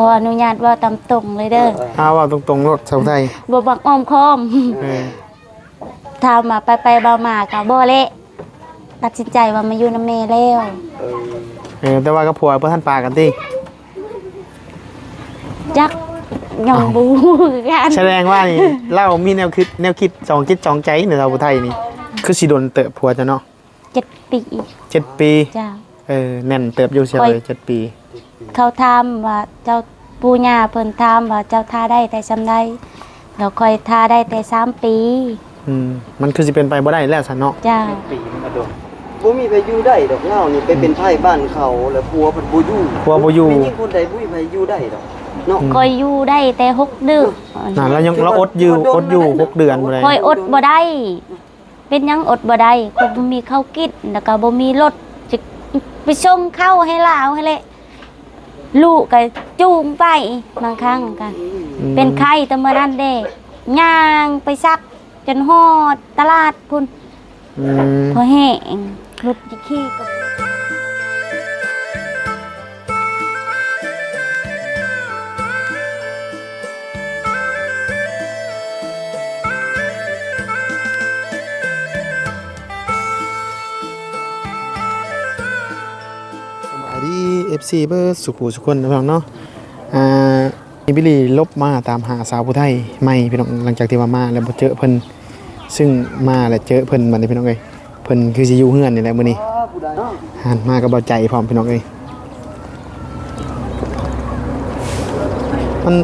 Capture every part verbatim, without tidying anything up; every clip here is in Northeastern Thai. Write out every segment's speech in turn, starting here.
ขออนุญาตเว้าตามตรงเลยเด้อ เออ เออ เอาเว้าตรงๆโลด สาวไทย บ่มักอ้อมค้อม เออ ถามว่าไปๆมาๆก็บ่แหละ ตัดสินใจว่ามาอยู่นำแม่แล้ว เออ เออ แต่ว่ากับผัวบ่ทันปากันติ จัก ยัง เอ้า บ่ฮู้คือกัน แสดงว่านี่ ลาวมีแนวคิด แนวคิดสองจิตสองใจนี่ สาวผู้ไทยนี่ คือสิโดนเติบผัวเจ้าเนาะ เจ็ดปี เจ็ดปี เจ้า เออ แน่นเติบอยู่เสี่ยว ข้อย เอ้ย เจ็ดปี เขาถามว่าเจ้า ปู่ย่าเพิ่นถามว่าเจ้าท่าได้แต่ส่ำใด แล้วข้อยท่าได้แต่สามปี อืม มันคือสิเป็นไปบ่ได้แล้วซั่นเนาะ เจ้า ปีมันก็โดน บ่มีไผอยู่ได้ดอก ลาวนี่ไปเป็นไทบ้านเขา แล้วผัวเพิ่นบ่อยู่ ผัวบ่อยู่ ผู้หญิงคนใดบ่มีไผอยู่ได้ดอกเนาะ อืม ข้อยอยู่ได้แต่หกเดือน นั่น แล้วยัง ลาวอดอยู่ อดอยู่หกเดือนบ่ได้ ข้อยอดบ่ได้ เป็นหยังอดบ่ได้ ข้อยบ่มีข้าวกิน แล้วก็บ่มีรถ สิไปส่งข้าวให้ลาวหั้นแหละ ลูกก็จูงไป บางครั้งก็ อืม เป็นไข้แต่มื้อนั้นเด้ ย่างไปซักจนฮอดตลาดพุ้น อืม พอแห้ง รถจะขี่ก็ สบายดี เอฟซี เบิดสุขุสุขคนนะพี่น้องเนาะ อ่า นี่บิลลี่ลบมาตามหาสาวผู้ไทใหม่พี่น้อง หลังจากที่ว่ามาแล้วบ่เจอเพิ่น ซึ่งมาแล้วเจอเพิ่นบัดนี้พี่น้องเอ้ย เพิ่นคือสิอยู่เฮือนนี่แหละมื้อนี้ หันมากับเบาใจพร้อมพี่น้องเอ้ย มัน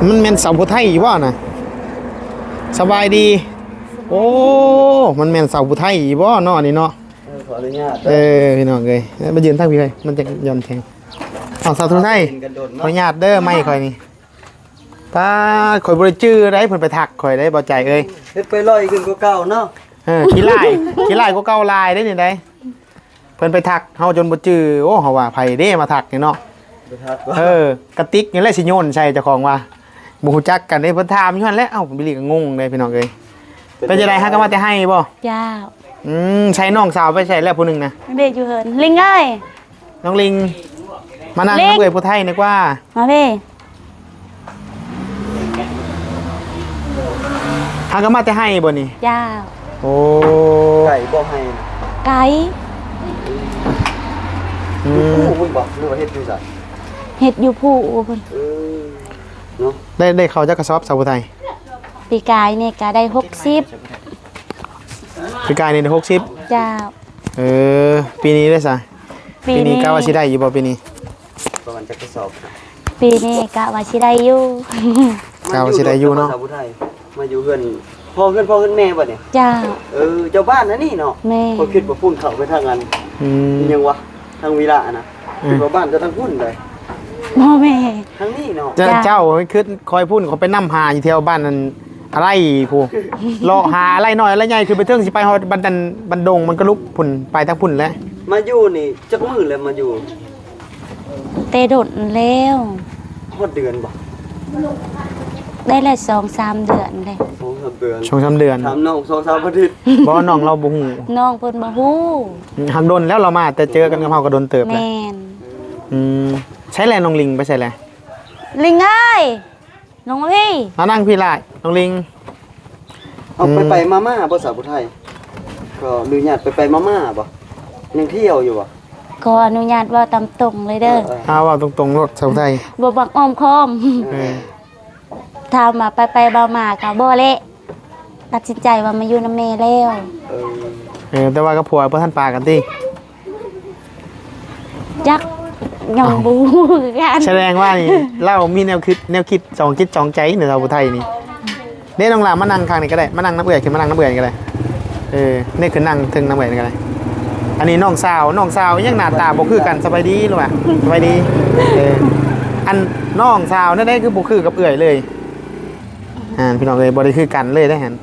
มันแม่นสาวผู้ไทบ่นะ สบายดี โอ้ มันแม่นสาวผู้ไทบ่เนาะนี่เนาะ เออ ขออนุญาต เออ พี่น้องเอ้ย มายืนทางพี่เอ้ย มันจะย้อนแสง เอาสาวผู้ไท กินกันโดนเนาะ ขออนุญาตเด้อ ไมค์ข่อยนี่ ป๊าด ข่อยบ่ได้จื่อได้ เพิ่นไปทักข่อยได้ เบาใจเอ้ย เฮ็ดไปลอยขึ้นกว่าเก่าเนาะ เออ ขี้ร้าย ขี้ร้ายกว่าเก่าหลายเด้นี่ได้ เพิ่นไปทักเฮาจนบ่จื่อ โอ้ เฮาว่าไผเด้มาทักนี่เนาะ ไปทักว่า เออ กระติกนี่แหละสิโยนใส่เจ้าของว่า บ่ฮู้จักกันเด้ เพิ่นถามอยู่หั่นแหละ เอ้า บิลลี่ก็งงเลยพี่น้องเอ้ย เป็นจั่งใด๋ หาก็มาแต่ไฮ่บ่ เจ้า อืม ใส่น้องสาวไปใส่แล้วผู้หนึ่งนะ เด้อยู่เฮือน ลิงเอ้ย น้องลิง มานั่ง ลิง นำเอื้อยผู้ไทนี่กว่า มาพี่ หาก็มาแต่ไฮ่บ่นี่ เจ้า โอ้ ไก่บ่ไฮ่ ไก่ อืม อยู่ภูพุ้นบ่ หรือว่าเฮ็ดอยู่ไส เฮ็ดอยู่ภูพุ้น เออ เนาะ ได้ ได้ข้าวจักกระสอบสาวผู้ไท ปีกายนี่ก็ได้หกสิบ ปีกายนี่ได้หกสิบ เจ้า เออ ปีนี้ได้ซะ ปีนี้ ปีนี้กะว่าสิได้อยู่บ่ปีนี้ ประมาณจักกระสอบครับ ปีนี้กะว่าสิได้อยู่ กะว่าสิได้อยู่เนาะ มาอยู่เฮือนพ่อเฮือนพ่อเฮือนแม่บ่เนี่ย เจ้า เออ เจ้าบ้านนั่นนี่เนาะ แม่ ข้อยคิดว่าพุ้นเข้าไปทางนั้น อืม อิหยังวะ ทางวิระนะ อืม คิดว่าบ้านเจ้าทางพุ้นใด๋ บ่แม่น ทางนี้เนาะ เจ้า เจ้า เจ้าคือคอยพุ้น เขาไปนำหาอยู่แถวบ้านนั่น อะไรพุ้น เลาะหาอะไรน้อยอะไรใหญ่ คือไปเทิงสิไปฮอดบ้านนั่น บ้านดง มันก็ลุกพุ้น ไปทางพุ้นแหละ มาอยู่นี่จักมื้อแล้วมาอยู่ แต่โดนแล้ว ฮอดเดือนบ่ ได้แล้วสองสามเดือนเลย สองสามเดือน สองสามเดือน ถามน้องสองสามอาทิตย์ บ่ น้องลาวบ่ฮู้ น้องเพิ่นบ่ฮู้ หักโดนแล้วลาวมา แต่เจอกันกับเฮาก็โดนเติบแล้ว แม่น อืม ใส่แหละน้องลิงไปใส่แหละ ลิงเอ้ย น้องพี่ มานั่งพี่หลาย น้องลิง เอา อืม ไปไปมามาบ่สาวผู้ไท ขออนุญาตไปไปมามาบ่ ยังเที่ยวอยู่บ่ ขออนุญาตเว้าตามตรงเลยเด้อ เออ เออ เอาเว้าตรงๆโลดสาวผู้ไท บ่มักอ้อมค้อม เออ ถามว่าไปๆมาๆก็บ่แหละ ตัดสินใจว่ามาอยู่นำแม่แล้ว เออ เออ แต่ว่ากับผัวบ่ทันปากันติ จัก ยัง เอ้า บ่ฮู้คือกัน แสดงว่านี่ ลาวมีแนวคิด แนวคิดสองจิตสองใจนี่ สาวผู้ไทนี่ เด้น้องหลามานั่งข้างนี้ก็ได้ มานั่งนำเอื้อย ขึ้นมานั่งนำเอื้อยนี่ก็ได้ เออ นี่ขึ้นนั่งเทิงนำเอื้อยนี่ก็ได้ อันนี้น้องสาว น้องสาวยังหน้าตาบ่คือกัน สบายดีลูกหล่ะ สบายดี เออ อันน้องสาวนี่ได้คือบ่คือกับเอื้อยเลย อ่า พี่น้องเอ้ย บ่ได้คือกันเลยได้หั่น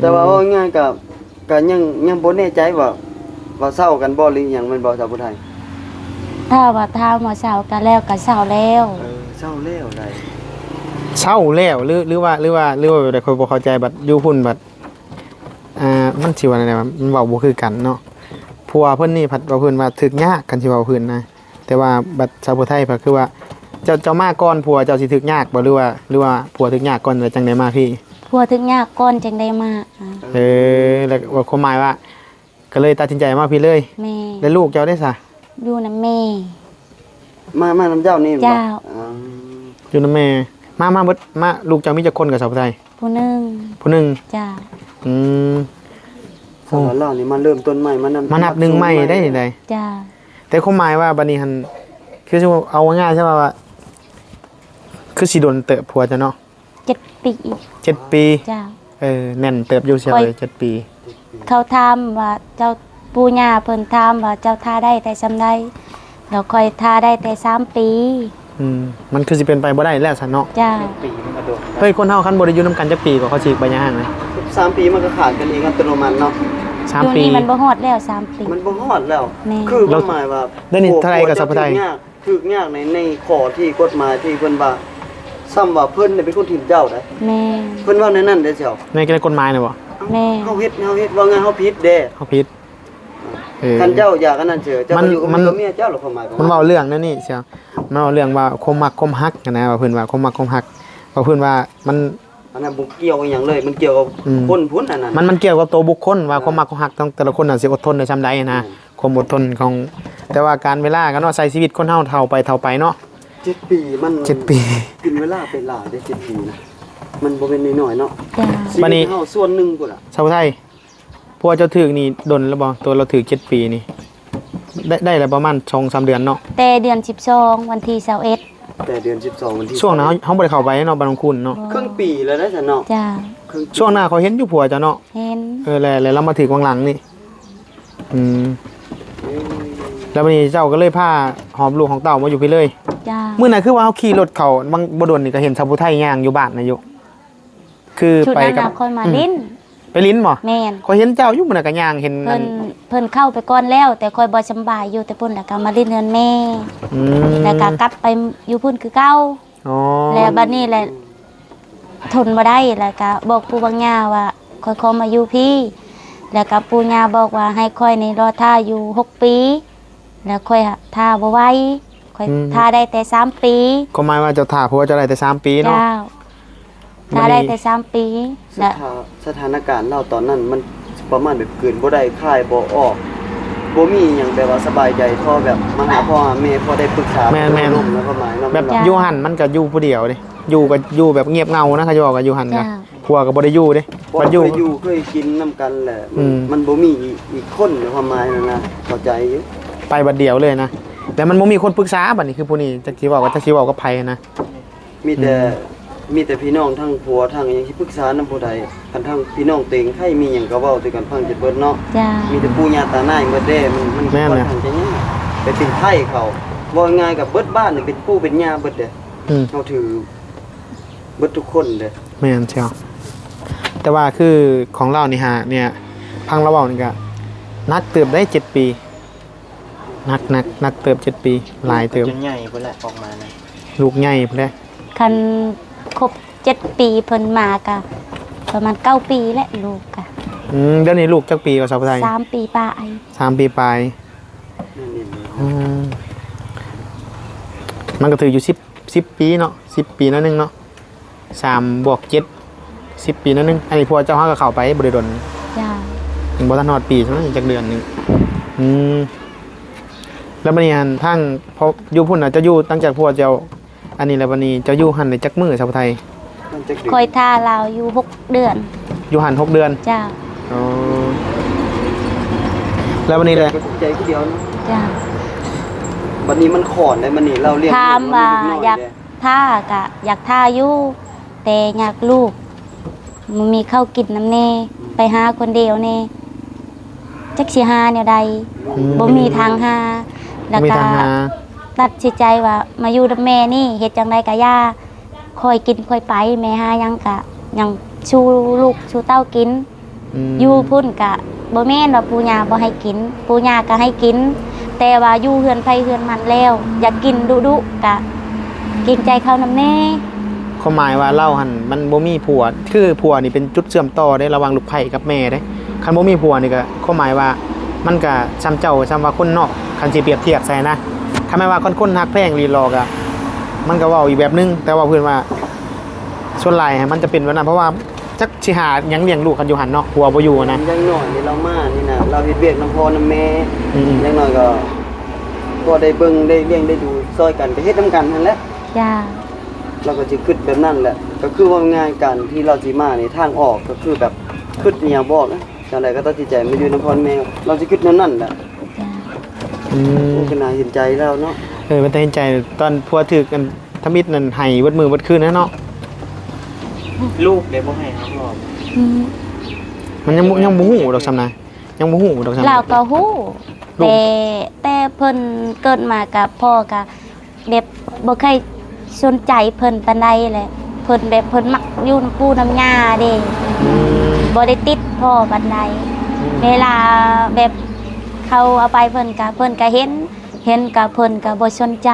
แต่ว่า อืม เว้าง่ายๆก็ ก็ยัง ยังบ่แน่ใจว่า ว่าเซากันบ่หรือหยังแม่นบ่สาวผู้ไท ถ้าว่าถามว่าเซากันแล้วก็เซาแล้ว เออ เซาแล้วได้ เซาแล้วหรือ หรือว่า หรือว่า หรือว่าแบบใด ข้อยบ่เข้าใจ บัดอยู่พุ้นบัด อ่า มันสิว่าแนวใดวะ มันเว้าบ่คือกันเนาะ ผัวเพิ่นนี่พัดว่าเพิ่นว่าทุกข์ยาก คันสิเว้าพื้นนะ แต่ แต่ว่าบัดสาวผู้ไทยก็คือว่า เจ้า เจ้ามาก่อนผัวเจ้าสิทุกข์ยากบ่ หรือว่า หรือว่าผัวทุกข์ยากก่อนแล้วจั่งได้มาพี้? ผัวทุกข์ยากก่อนจั่งได้มา เออ แล้วว่าความหมายว่า ก็เลยตัดสินใจมาพี้เลย แม่น แล้วลูกเจ้าเด้ซะ? อยู่นำแม่ มา มานำเจ้านี่บ่ เจ้า อ๋อ อยู่นำแม่ มา มาเบิด มา ลูกเจ้ามีจักคนกับสาวผู้ไทย? ผู้หนึ่ง ผู้หนึ่ง เจ้า อืม สำหรับลาวนี่มาเริ่มต้นใหม่ มานำ มานับหนึ่งใหม่ได้ได๋ เจ้า แต่ความหมายว่าบัดนี้หั่น คือสิเอาง่ายๆ ใช่ป่ะว่า คือสิโดนเติบผัวเจ้าเนาะ เจ็ดปี เจ็ดปี เจ้า เออ แน่นเติบอยู่เสี่ยวเอ้ย เจ็ดปี เขาถามว่าเจ้า ปู่ย่าเพิ่นถามว่าเจ้าท่าได้แต่ส่ำใด แล้วข้อยท่าได้แต่สามปี อืม มันคือสิเป็นไปบ่ได้แล้วซั่นเนาะ เจ้า เจ็ดปีมันก็โดน เฮ้ย คนเฮาคันบ่ได้อยู่นำกันจักปีก็เขาสิไปย่างนะ สามปีมันก็ขาดกันเองอัตโนมัติเนาะ สามปี เดี๋ยวนี้มันบ่ฮอดแล้วสามปี มันบ่ฮอดแล้ว แม่น คือความหมายว่า เดี๋ยวนี้เท่าไหร่ก็สาวผู้ไทย ผัวเจ้าทุกข์ยาก ทุกข์ยากใน ในข้อที่กฎหมายที่เพิ่นว่า ซ้ำว่าเพิ่นเนี่ยเป็นคนถิ่มเจ้าได้ แม่น เพิ่นเว้าในนั้นได้เสี่ยว ใน ในกฎหมายน่ะบ่ แม่น เฮาเฮ็ด เฮาเฮ็ด ว่าไงเฮาผิดเด้ เฮาผิด เออ คันเจ้าอยากอันนั้นเสี่ยว เจ้า มัน ก็อยู่กับ มัน ผัวเมียเจ้าหรอก ความหมายของ มัน มัน เว้าเรื่องนั้นนี่เสี่ยว มันเว้าเรื่องว่าความมักความฮักหั้นนะ ว่าเพิ่นว่าความมักความฮัก ว่าเพิ่นว่ามัน อันนั้นบ่เกี่ยวอีหยังเลย มันเกี่ยวกับ อืม คนพุ้นอันนั้น มัน มันเกี่ยวกับตัวบุคคลว่า เออ ความมักความฮักของแต่ละคนน่ะสิอดทนได้ส่ำใดนะ อืม ความอดทนของ แต่ว่าการเวลาก็เนาะ ใช้ชีวิตคนเฮาเฒ่าไปเฒ่าไปเนาะ เจ็ดปีมัน เจ็ดปี กินเวลาไปหลายเด้ เจ็ดปีนะ มันบ่แม่นน้อยๆ เนาะ จ้า ชีวิต บัดนี้ เฮาส่วนหนึ่งพุ้นล่ะ สาวผู้ไทย ผัวเจ้าทุกข์นี่โดนแล้วบ่ ตัวลาวทุกข์เจ็ดปีนี่ ได้ ได้แล้วประมาณสองสามเดือนเนาะ แต่เดือนสิบสอง วันที่ซาวเอ็ด แต่เดือนสิบสอง วันที่ ช่วงนั้นเฮา เฮาบ่ได้เข้าไปเนาะ บ้านของคุณเนาะ บ่ ครึ่งปีแล้วนะซั่นเนาะ จ้า ครึ่งปี ช่วงหน้าเขาเห็นอยู่ผัวเจ้าเนาะ เห็น เออ แล้ว แล้วลาวมาทุกข์หว่างหลังนี่ อืม แล้วบัดนี้เจ้าก็เลยพาหอบลูกหอบเต้ามาอยู่พี้เลย จ้า มื้อนั้นคือว่าเฮาขี่รถเข้า บาง บ่โดนนี่ก็เห็นสาวผู้ไทยย่างอยู่บ้านน่ะอยู่ คือ ชุด ไป นั้น กับ น่ะ ข้อยมา อืม ลิ้น ไปลิ้นบ่ แม่น ข้อยเห็นเจ้าอยู่มื้อนั้นก็ย่างเห็น เพิ่น อัน เพิ่นเข้าไปก่อนแล้ว แต่ข้อยบ่สำบายอยู่แต่พุ้น แล้วก็มาลิ้นเฮือนแม่ อืม แล้วก็กลับไปอยู่พุ้นคือเก่า อ๋อ แล้วบัดนี้แหละ ทนบ่ได้ แล้วก็บอกปู่บอกย่าว่าข้อยขอมาอยู่พี้ แล้วก็ปู่ย่าบอกว่าให้ข้อยนี่รอท่าอยู่หกปี แล้วข้อยท่าบ่ไหว ข้อย อืม ท่าได้แต่สามปี ความหมายว่าเจ้าท่าผัวเจ้าได้แต่สามปีเนาะ เจ้า บัดนี้ ท่าได้แต่สามปี ส และ ถา สถานการณ์ลาวตอนนั้นมันประมาณแบบกลืนบ่ได้คายบ่ออก บ่มีอิหยังแบบว่าสบายใจ พอแบบมาหาพ่อหาแม่ พอได้ปรึกษา แม่นๆ ร่มแล้วประมาณนั้น แบบ เนาะ อยู่หั่นมันก็อยู่ผู้เดียวเด้ อยู่ก็อยู่แบบเงียบเหงานะ เขาเจ้าว่าก็อยู่หั่นก็ จ้า ผัวก็บ่ได้อยู่เด้ บ่ บัดอยู่ เคยอยู่เคยกินนำกันแหละ มัน อืม มันบ่มีอีก อีกคนในความหมายนั่นนะ เข้าใจอยู่ ไปบัดเดียวเลยนะ แต่มันบ่มีคนปรึกษาบัดนี้ คือผู้นี้จักสิเว้าก็จักสิเว้ากับไผนะ มีแต่ อืม มีแต่พี่น้องทั้งผัวทั้งหยังสิปรึกษานำผู้ใด คันทั้งพี่น้องเต็งไผมีหยังก็เว้าสู่กันฟังจนเบิดเนาะ จ้า มีแต่ปู่ย่าตานายหมดเด้ มัน มัน แม่นแหละ ค่อนข้างจะยาก ไปเป็นไผเขา เว้าง่ายๆ กับเบิดบ้านนี่เป็นปู่เป็นย่าเบิดเด้ อืม เฮาถือเบิดทุกคนเด้ แม่นเจ้า แต่ว่าคือของลาวนี่ฮะ เนี่ย ฟังลาวเว้านี่ก็หนักเติบได้เจ็ดปี หนัก หนัก หนักเติบเจ็ดปี หลายเติบ จนใหญ่พุ้นแหละออกมานะ ลูกใหญ่พุ้นแหละ คันครบเจ็ดปีเพิ่นมาก็ประมาณเก้าปีแหละลูกก็ อืม เดี๋ยวนี้ลูกจักปีก็สาวผู้ไทย สามปีปลาย สามปีปลาย อืม มันก็ถืออยู่สิบ สิบปีเนาะ สิบปีน้อยหนึ่งเนาะ สามบวกเจ็ด สิบปีน้อยหนึ่ง อันนี้ผัวเจ้าเฮาก็เข้าไปบ่ได้โดน จ้า ยังบ่ทันฮอดปีใช่ไหม จักเดือนหนึ่ง อืม แล้วบัดนี้หั่นทาง พออยู่พุ้นน่ะ เจ้าอยู่ตั้งแต่ผัวเจ้า อันนี้แล้วบัดนี้เจ้าอยู่หั่นได้จักมื้อสาวผู้ไทย มันจักเดือน ข้อยท่าลาวอยู่หกเดือน อยู่หั่นหกเดือน จ้า อ๋อ แล้วบัดนี้แหละ ใจผู้เดียวนะ จ้า บัดนี้มันขอนได้ บัดนี้ลาวเลี้ยง ถามว่า ลูกน้อย อยาก เด้ ท่าก็อยากท่าอยู่ แต่อยากลูก บ่มีข้าวกินนำแน่ ไปหาคนเดียวแน่ จักสิหาแนวใด อืม บ่มีทางหา แล้วก็ บ่มีทางหา ตัดสินใจว่ามาอยู่นำแม่นี่ เฮ็ดจั่งใดก็อย่า ค่อยกินค่อยไป แม่หาหยังก็ยังสู่ลูกสู่เต้ากิน อืม อยู่พุ้นก็บ่แม่นว่าปู่ย่าบ่ให้กิน ปู่ย่าก็ให้กิน แต่ว่าอยู่เฮือนไผเฮือนมันแล้ว อยากกินดุๆ ก็เกรงใจเขานำแน่ ความหมายว่าลาวหั่นมันบ่มีผัว คือผัวนี่เป็นจุดเชื่อมต่อเด้ ระหว่างลูกไผกับแม่เด้ คันบ่มีผัวนี่ก็ ความหมายว่ามันก็ส่ำเจ้า ส่ำว่าคนนอก คันสิเปรียบเทียบใส่นะ คันแม่นว่าคน คนฮักแพงอีหลีหลอกอะ มันก็เว้าอีกแบบหนึ่ง แต่ว่าเพิ่นว่า ส่วนหลายมันจะเป็นแบบนั้น เพราะว่าจักสิหาหยังเลี้ยงลูกคันอยู่หั่นเนาะ ผัวบ่อยู่อะนะ อย่างน้อยนี่ลาวมานี่นะ ลาวเฮ็ดเวียกนำพ่อนำแม่ อืม อย่างน้อยก็ พอได้เบิ่งได้เลี้ยงได้ดูซ่อยกัน ก็เฮ็ดนำกันหั่นแหละ จ้า ลาวก็สิคิดแบบนั้นแหละ ก็คือว่าง่าย การที่ลาวสิมานี่ ทางออกก็คือแบบคิดอีหยังบ่ออกนะ จั่งใดก็ตัดสินใจมาอยู่นำพ่อนำแม่ ลาวสิคิดแนวนั้นแหละ จ้า อืม โอ้ ก็น่าเห็นใจลาวเนาะ เออ เป็นตาเห็นใจ ตอนผัวถืกอันทำอิฐนั่น ไห้เบิดมื้อเบิดคืนนะเนาะ ลูกเด้บ่ให้ครับพ่อ อืม มันยังบ่ ยังบ่ฮู้ดอกซ้ำนะ ยังบ่ฮู้ดอกซ้ำ ลาวก็ฮู้ ลูก แต่ แต่เพิ่นเกิดมากับพ่อก็แบบบ่เคยสนใจเพิ่นปานใดแหละ เพิ่นแบบเพิ่นมักอยู่นำปู่นำย่าเด้ อืม บ่ได้ติดพ่อปานใด อืม เวลาแบบเขาเอาไปเพิ่นก็ เพิ่นก็เห็น เห็นก็เพิ่นก็บ่สนใจ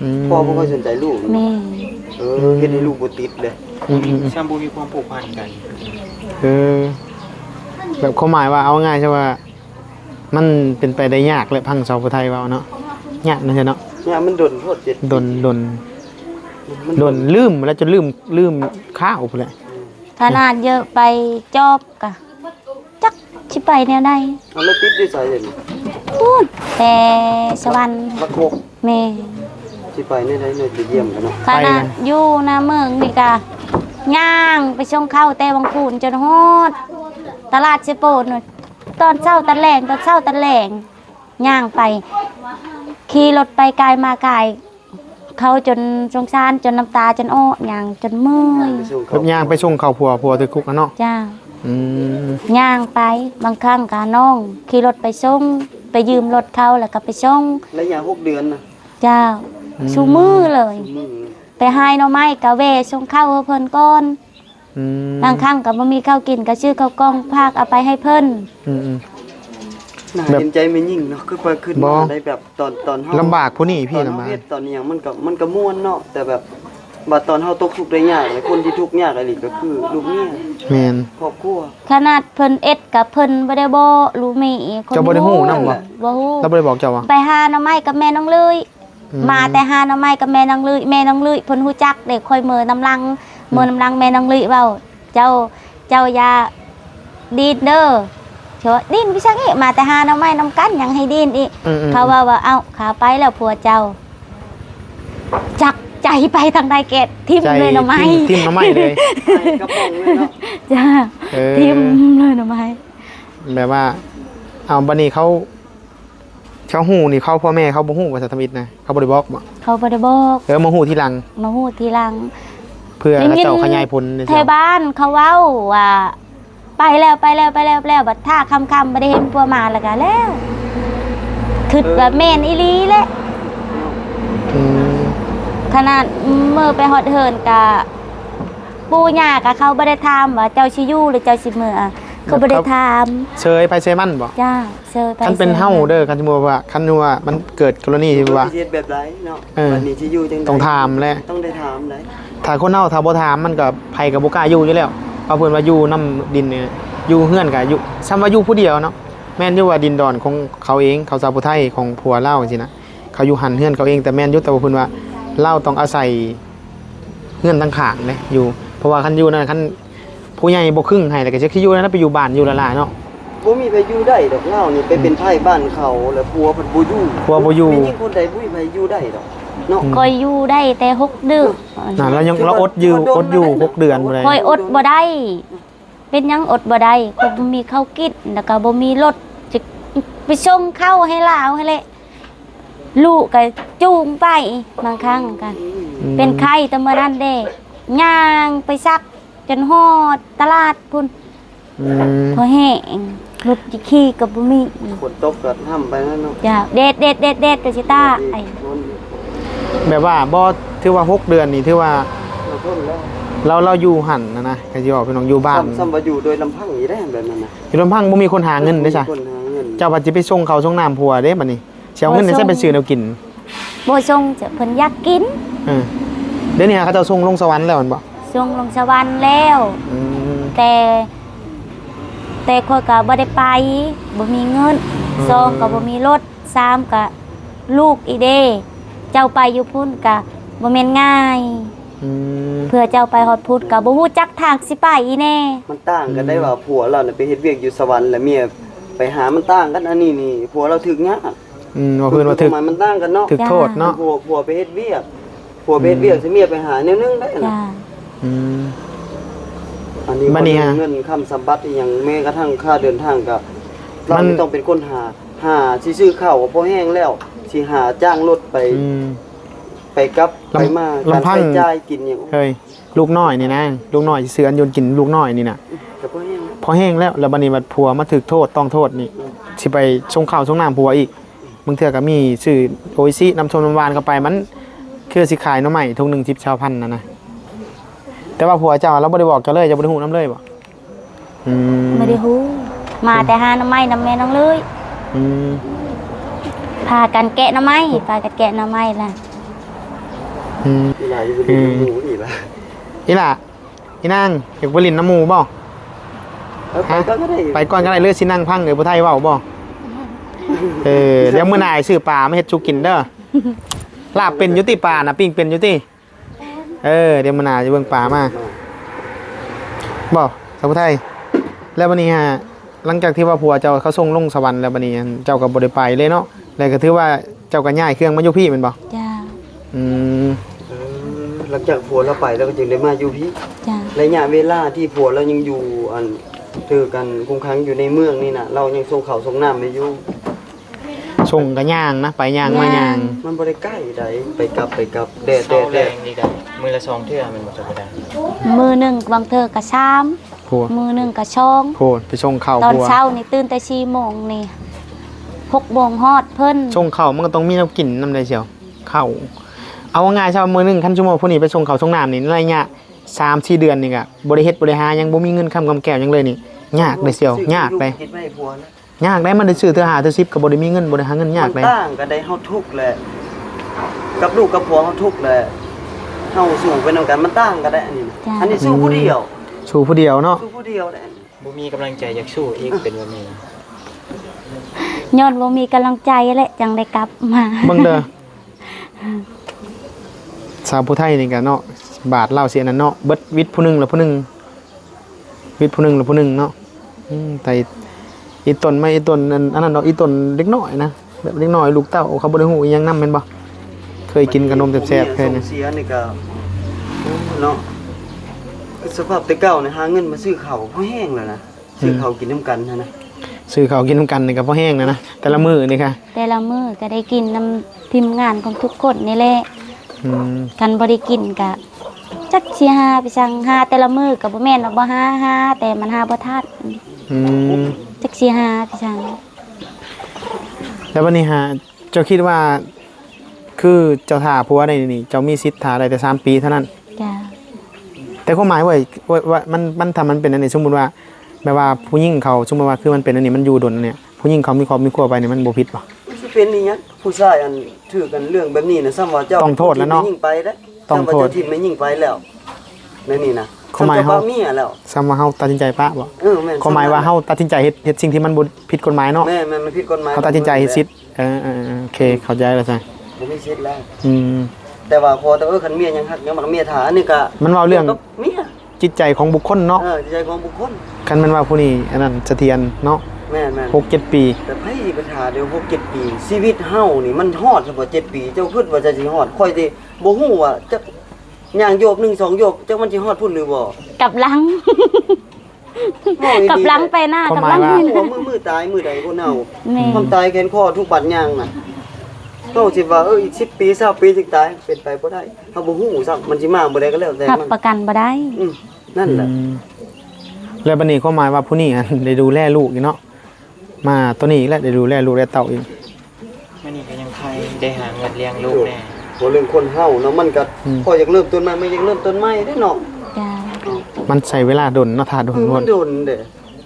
อืม พ่อบ่ค่อยสนใจลูก แม่น เออ เฮ็ดให้ลูกบ่ติดเด้ อืมๆๆ ซ้ำบ่มีความผูกพันกัน เออ แบบความหมายว่า เอาง่ายซะว่า มันเป็นไปได้ยากแหละ ฟังสาวผู้ไทยเว้าเนาะ ยากนะเนาะ ยาก มันดนโพด เจ็ด ดน ดน มัน ดน ลืมแล้ว จนลืม ลืมข้าวพู้นแหละ ขนาดเยอะไปจอบกะ จักสิไปแนวใด เอาแล้วติดอยู่ไสเดี๋ยวนี้ พู้น แต่สวรรค์ บักโคก แม่ สิไปแนวใดเนาะ ไปเยี่ยมกันเนาะ ขนาด ไปนะ อยู่หน้าเมืองนี่กะ ย่างไปส่งข้าวแต่วังคูนจนฮอด ตลาดเซโปน ตอนเช้าตอนแลง ตอนเช้าตอนแลง ย่างไป ขี่รถไปไกลมาไกล เขาจนสงสาร จนน้ำตาจนอ้อ ย่างจนเมื่อย ไปส่ง แบบย่างไปส่งข้าวผัว ผัวถืกคุกอะเนาะ จ้า อืม ย่างไป บางครั้งก็น้องขี่รถไปส่ง ไปยืมรถเขาแล้วก็ไปส่ง ระยะหกเดือนนะ จ้า อืม ซุมื้อเลย ซุมื้อ ไปหาหน่อไม้ก็แวะส่งข้าวให้เพิ่นก่อน อืม บางครั้งก็บ่มีข้าวกินก็ซื้อข้าวกล่องฝากเอาไปให้เพิ่น อืมๆ น่า แบบ เห็นใจแม่ยิ่งเนาะ คือไปขึ้น บ่ มาได้แบบตอน ตอนเฮา ลำบากผู้นี้พี่ ตอนเฮา ลำบาก เฮ็ดตอนนี้หยังมันก็ มันก็ม่วนเนาะ แต่แบบ บัดตอนเฮาตกทุกข์ได้ยากเลย คนที่ทุกข์ยากอีหลีก็คือลูกเมีย แม่น ครอบครัว ขนาดเพิ่นเอ็ดกับเพิ่นบ่ได้บอกลูกเมีย คน เจ้าบ่ได้ฮู้นำบ่ บ่ฮู้ ลาวบ่ได้บอกเจ้าบ่ ไปหาหน่อไม้กับแม่น้องเลื่อย อืม มาแต่หาหน่อไม้กับแม่น้องเลื่อย แม่น้องเลื่อยเพิ่นฮู้จักเด้ ค่อยเมินนำหลัง เมินนำหลังแม่น้องเลื่อยเว้า เจ้า เจ้าอย่าดิ้นเด้อ เจ้าว่า "ดิ้นไปซั้นอีก มาแต่หาหน่อไม้นำกัน ยังให้ดิ้นอีก" อืมๆ เขาว่าว่า "เอ้า ขาไปแล้วผัวเจ้า" จักใจไปทางใด แกะทิ่ม ใจ เลยหน่อไม้ ทิ่ม ทิ่มหน่อไม้เลย กระป๋องเลยเนาะ จ้า เออ ทิ่มเลยหน่อไม้ แบบว่า เอา บัดนี้เขา เขาฮู้นี่ เขา พ่อแม่เขาบ่ฮู้ว่าสัตว์ทำอิฐนะ เขาบ่ได้บอกบ่ เขาบ่ได้บอก เออ มาฮู้ทีหลัง มาฮู้ทีหลัง เพื่อ ได้ยิน เขาเจ้าขยายผลใน ไทบ้านเขาเว้าว่า ไปแล้ว ไปแล้ว ไปแล้ว ไปแล้ว บัดถ้าค่ำๆ บ่ได้เห็นผัวมาแล้วก็แล้ว คิดว่าแม่นอีหลีแหละ อืม ขนาดเมื่อไปฮอดเฮือนกะ ปู่ย่ากะเขาบ่ได้ถามว่าเจ้าสิอยู่หรือเจ้าสิเมือ เขาบ่ได้ถาม เชยไผเชยมันบ่ จ้า เชยไผ คันเป็น เชยมัน เฮาเด้อ คันสมมุติว่า คันว่ามันเกิดกรณีที่ว่า สิเฮ็ดแบบใดเนาะ เออ บัดนี้สิอยู่จังใด ต้องถามแหละ ต้องได้ถามได้ ถ้าคนเฮาถ้าบ่ถามมันก็ไผก็บ่กล้าอยู่อยู่แล้ว เพราะเพิ่นว่าอยู่นำดินนี่ อยู่เฮือนก็อยู่ ส่ำว่าอยู่ผู้เดียวเนาะ แม่นอยู่ว่าดินดอนของเขาเอง เขาชาวผู้ไทยของผัวลาวจังซี่นะ เขาอยู่หั่นเฮือนเขาเอง แต่แม่นอยู่ แต่ว่าเพิ่นว่าลาวต้องอาศัยเฮือนต่างข้างเด้ อยู่ เพราะว่าคันอยู่นั่น คันผู้ใหญ่บ่ครึ่งให้ แล้วก็สิคืออยู่นั่นแหละ ไปอยู่บ้านอยู่ละล่าเนาะ บ่มีไผอยู่ได้ดอก ลาวนี่ไปเป็นไพบ้านเขา แล้วผัวเพิ่นบ่อยู่ ผัวบ่อยู่ แม่นยิ่งคนใดบ่มีไผอยู่ได้ดอกเนาะ อืม ข้อยอยู่ได้แต่หกเดือน น่ะ แล้วยัง ถือว่า ลาวอดอยู่ ถือว่าดน อดอยู่ แล้วนะ หกเดือนบ่ได้ ข้อยอดบ่ได้ เป็นหยังอดบ่ได้ ข้อยบ่มีข้าวกิน แล้วก็บ่มีรถ จะไปส่งข้าวให้ลาวหั้นแหละ ลูกก็จูงไป บางครั้งก็ อืม เป็นไข้แต่มื้อนั้นเด้ ย่างไปซักจนฮอดตลาดพุ้น อืม พอแห้ง รถจะขี่ก็บ่มี ฝนตกก็ห้ำไปนั่นเนาะ จ้า แดด แดด แดด แดด ก็สิตาย แบบว่าบ่ ถือว่าหกเดือนนี่ถือว่า เราทนแล้ว ลาว ลาวอยู่หั่นนะนะ ก็สิบอกพี่น้องอยู่บ้าน ซ้ำ ซ้ำว่าอยู่โดยลำพังอีกได้แบบนั้นนะ อยู่ลำพังบ่มีคนหาเงินเด้ซะ บ่มีคนหาเงิน เจ้าบัดสิไปส่งข้าวส่งน้ำผัวเด้บัดนี้ สิเอาเงิน บ่ส่ง ใส่ไปซื้อแนวกิน บ่ส่งจ้ะ เพิ่นอยากกิน เออ เดี๋ยวนี้หาเขาเจ้าส่งลงสวรรค์แล้วแม่นบ่ ส่งลงสวรรค์แล้ว อืม แต่ แต่ข้อยก็บ่ได้ไป บ่มีเงิน อืม สองก็บ่มีรถ สามก็ ลูกอีเด้ เจ้าไปอยู่พุ้นกะบ่แม่นง่าย อืม เพื่อเจ้าไปฮอดพุ้นกะบ่ฮู้จักทางสิไปอีแน่ มันต่างกันได้ว่าผัวเราน่ะไปเฮ็ดเวียกอยู่สวรรค์ และเมียไปหา มันต่างกัน อันนี้นี่ผัวเราถืกยาก อืม ว่าเพิ่นว่าถืก ความหมายมันต่างกันเนาะ ถืกโทษเนาะ ผัว ผัวไปเฮ็ดเวียก ผัวไปเฮ็ดเวียก อืม สิเมียไปหาแนวนึงได้นะ จ้า อืม อันนี้ บัดนี้ ก็เรื่อง ฮะ เงินคำสมบัติอีหยัง แม้กระทั่งค่าเดินทางก็ มัน เรานี่ต้องเป็นคนหา หาสิซื้อข้าวก็พอแฮงแล้ว สิหาจ้างรถไป อืม ไปกลับ ลำ ไปมา ลำพัง การใช้จ่ายกินหยัง เฮ้ย ลูกน้อยนี่นะ ลูกน้อยสิซื้ออันยนต์กินลูกน้อยนี่นะ ก็พอแฮง พอแฮงแล้ว แล้วบัดนี้บัดผัวมาถืกโทษ ต้องโทษนี่ อืม สิไปส่งข้าวส่งน้ำผัวอีก บางเทื่อก็มีซื้อโออิชิ น้ำส้มน้ำหวานเข้าไป มันคือสิขายหน่อไม้ถุงหนึ่งสิบ ซาวพันนะนะ แต่ว่าผัวเจ้าเราบ่ได้บอกเจ้าเลย เจ้าบ่ได้ฮู้นำเลยบ่ อืม บ่ได้ฮู้ มาแต่หาหน่อไม้นำแม่น้องเลย อืม พากันแกะหน่อไม้ พากันแกะหน่อไม้ล่ะ อืม อีหล่าอยู่ อืม หมู่อีหล่า อีหล่า อีนาง อยากไปเล่นนำหมู่บ่ เออ ไปก่อนก็ได้ ฮะ ไปก่อนก็ได้ หรือสินั่งฟังเอ้ยผู้ไทยเว้าบ่ เออ เดี๋ยวมื้อหน้าให้ซื้อปลามาเฮ็ดสู่กินเด้อ ลาบเป็นอยู่ติ ปลาน่ะ ปิ้งเป็นอยู่ติ เออ เดี๋ยวมื้อหน้าจะเบิ่งปลามา บ่ สาวผู้ไทย แล้วบัดนี้ฮะ หลังจากที่ว่าผัวเจ้าเขาส่งลงสวรรค์แล้ว บัดนี้เจ้าก็บ่ได้ไปเลยเนาะ แล้วก็ถือว่าเจ้าก็ย้ายเครื่องมาอยู่พี้แม่นบ่ จ้า อืม เออ หลังจากผัวเราไป เราก็จึงได้มาอยู่พี้ จ้า ระยะเวลาที่ผัวเรายังอยู่ อัน ถืกกันคุมขังอยู่ในเมืองนี่นะ เรายังส่งข้าวส่งน้ำให้อยู่ ส่งก็ย่างนะ ไปย่างมาย่าง ย่าง มันบ่ได้ใกล้ใด ไปกลับ ไปกลับ แดด แดด แดด เช้าแลงนี่ก็มื้อละสองเทื่อแม่นบ่ ธรรมดา มื้อหนึ่งบางเทื่อก็สาม โห มื้อหนึ่งก็สอง โห ไปส่งข้าว ตอน ผัว เช้านี่ตื่นแต่สี่โมงนี่ หกโมงฮอดเพิ่น ส่งข้าวมันก็ต้องมีแนวกินนำได้เสี่ยว ข้าว เอาง่ายๆ ซะมื้อหนึ่ง คันสมมุติว่าผู้นี้ไปส่งข้าวส่งน้ำนี่ ระยะสามสี่เดือนนี่ก็บ่ได้เฮ็ดบ่ได้หาหยัง บ่มีเงินคำกำแก้วหยังเลยนี่ ยากเด้เสี่ยว ยากเด้ ซื้อลูกกินไว้ให้ผัวนะ ยากได้ มันได้ซื้อเทื่อห้าเทื่อสิบก็บ่ได้มีเงิน บ่ได้หาเงิน ยาก มัน ได้ ต่างกันได้ เฮาทุกข์แหละ กับลูกกับผัวเฮาทุกข์แหละ เฮาสู้ไปนำกัน มันต่างกันได้ อันนี้นะ จ้ะ อันนี้สู้ผู้เดียว อืม สู้ผู้เดียวเนาะ สู้ผู้เดียวได้ บ่มีกำลังใจอยากสู้อีก เป็นแบบนี้นะ ย้อนบ่มีกำลังใจแหละ จังได้กลับมา เบิ่งเด้อ สาวผู้ไทยนี่ก็เนาะ บาดเล่าเสียนั่นเนาะ เบิดวิทย์ผู้หนึ่งแล้วผู้หนึ่ง วิทย์ผู้หนึ่งแล้วผู้หนึ่งเนาะ อืม แต่อีต้นไม้อีต้นอัน อันนั้นดอก อีต้นเด็กน้อยนะ แบบเด็กน้อยลูกเต้าเขาบ่ได้ฮู้อิหยังนำแม่นบ่ เคยกินขนมแซ่บๆ แค่ ส่ง นี้ เสียนี่ก็เนาะ สภาพแต่เก่านี่หาเงินมาซื้อข้าวพอแฮงแล้วนะ ซื้อข้าวกินนำกันหั้นนะ ซื้อข้าวกินนำกันนี่ก็พอแฮงแล้วนะ แต่ละมื้อนี่ค่ะ แต่ละมื้อก็ได้กินนำทีมงานของทุกคนนี่แหละ อืม คันบ่ได้กินก็จักสิหาไปสั่งหา แต่ละมื้อก็บ่แม่นว่าบ่หา หา แต่มันหาบ่ทัน อืม จักสิหาไปสั่ง แล้วบัดนี้ฮะ เจ้าคิดว่า คือเจ้าถ่าผัวได้นี่ เจ้ามีสิทธิ์ถ่าได้แต่สามปีเท่านั้น จ้ะ แต่ความหมายเว้ย เว้ย ว่ามัน มัน ถ้ามันเป็นอันนี้ สมมุติว่า แบบว่าผู้หญิงเขา สมมุติว่าคือมันเป็นอันนี้ มันอยู่ดนเนี่ย ผู้หญิงเขามีครอบมีครัวไปเนี่ย มันบ่ผิดบ่ มันสิเป็นอีหยัง ผู้ชายอันถืกกันเรื่องแบบนี้นะ ซ้ำว่าเจ้า ต้องโทษแล้วเนาะ ถิ่มแม่หญิงไปเด้อ ต้องโทษ ซ้ำว่าเจ้าถิ่มแม่หญิงไปแล้ว ในนี่นะ ความหมาย ซ้ำเจ้า เฮา ปะเมียแล้ว ซ้ำว่าเฮาตัดสินใจปะบ่ เออ แม่น ความหมายว่า ซ้ำนั้น เฮาตัดสินใจเฮ็ด เฮ็ดสิ่งที่มันบ่ผิดกฎหมายเนาะ แม่น แม่น มันผิดกฎหมาย เฮาตัดสินใจเฮ็ดสิทธิ์ เออ เออ เออ โอเค เข้าใจแล้วจ้ะ บ่มีสิทธิ์แล้ว อืม แต่ว่าขอแต่ เออ คันเมียยังฮักยังมักเมียถ่า อันนี้ก็ มันเว้าเรื่อง กี่ยวกับเมีย จิตใจของบุคคลเนาะ เออ จิตใจของบุคคล คันแม่นว่าผู้นี้อันนั้นเสถียรเนาะ แม่นๆ หกเจ็ดปี แต่ไผสิไปถ่าเดี๋ยวหกเจ็ดปี ชีวิตเฮานี่มันฮอดซะบ่เจ็ดปี เจ้าคิดว่าจะสิฮอด ข้อยสิบ่ฮู้ว่าจักย่างโยกหนึ่งสองโยก จักมันสิฮอดพุ้นหรือบ่ กลับหลัง เว้าอีหลี กลับหลังไปหน้า ความหมายว่า กลับหลังไปหน้า หัวมือ มือตายมือใดคนเฮา แม่น ความตายแขนคอทุกบัดย่างน่ะ เฮาสิว่า เออ อีกสิบปี ซาวปีจึงตาย เป็นไปบ่ได้ เฮาบ่ฮู้ซ้ำ มันสิมามื้อใดก็แล้วแต่ รับ มัน ประกันบ่ได้ อืม นั่นแหละ อืม แล้วบัดนี้ความหมายว่าผู้นี้หั่นได้ดูแลลูกอยู่เนาะ มาตัวนี้อีกแล้ว ได้ดูแลลูกและเต้าอีก มื้อนี้ก็ยังไคได้หาเงินเลี้ยงลูกแน่ บ่เรื่องคนเฮาเนาะ มันก็ อืม พออยากเริ่มต้นใหม่ มันอยากเริ่มต้นใหม่เด้เนาะ จ้า มันใช้เวลาดนเนาะ ถ่าดน อืม โพด มันดนเด้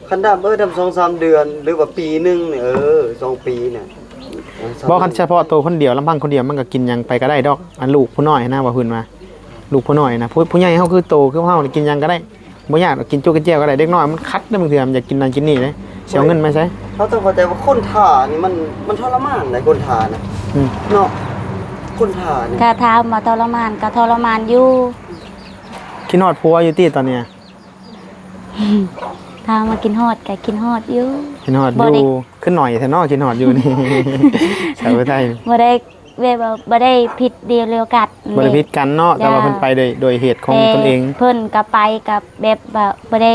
คันดำ เออ ดำสองสามเดือน หรือว่าปีหนึ่งเนี่ย เออ สองปีเนี่ย เออ บ่ คันเฉพาะตัวคนเดียว ลำพังคนเดียว มันก็กินหยังไปก็ได้ดอก อันลูกผู้น้อยนะ ว่าพื้นมา ลูกผู้น้อยนะ ผู้ ผู้ใหญ่เฮาคือโต คือเฮานี่กินหยังก็ได้ บ่ยากดอก กินจุกกินแจ่วก็ได้ เด็กน้อยมันคัดเด้ บางเทื่อมันอยากกินนั่นกินนี่เด้ สิเอาเงินมาใช้ เฮาต้องเข้าใจว่าคนถ่านี่มัน มันทรมานหลาย คนถ่านะ อืม เนาะ คนถ่านี่ ถ้าถามว่าทรมานก็ทรมานอยู่ คิดฮอดผัวอยู่ติตอนเนี้ย ถามว่าคิดฮอดก็คิดฮอดอยู่ คิดฮอดอยู่ บ่ได้ คือหน่อยแท้เนาะ คิดฮอดอยู่นี่ สาวไทย บ่ได้ แบบว่าบ่ได้ผิดเดียวกัน บ่ได้ผิดกันเนาะ แต่ว่า จ้า เพิ่นไปโดย โดยเหตุของ แต่ ตนเอง เพิ่นก็ไปกับแบบว่าบ่ได้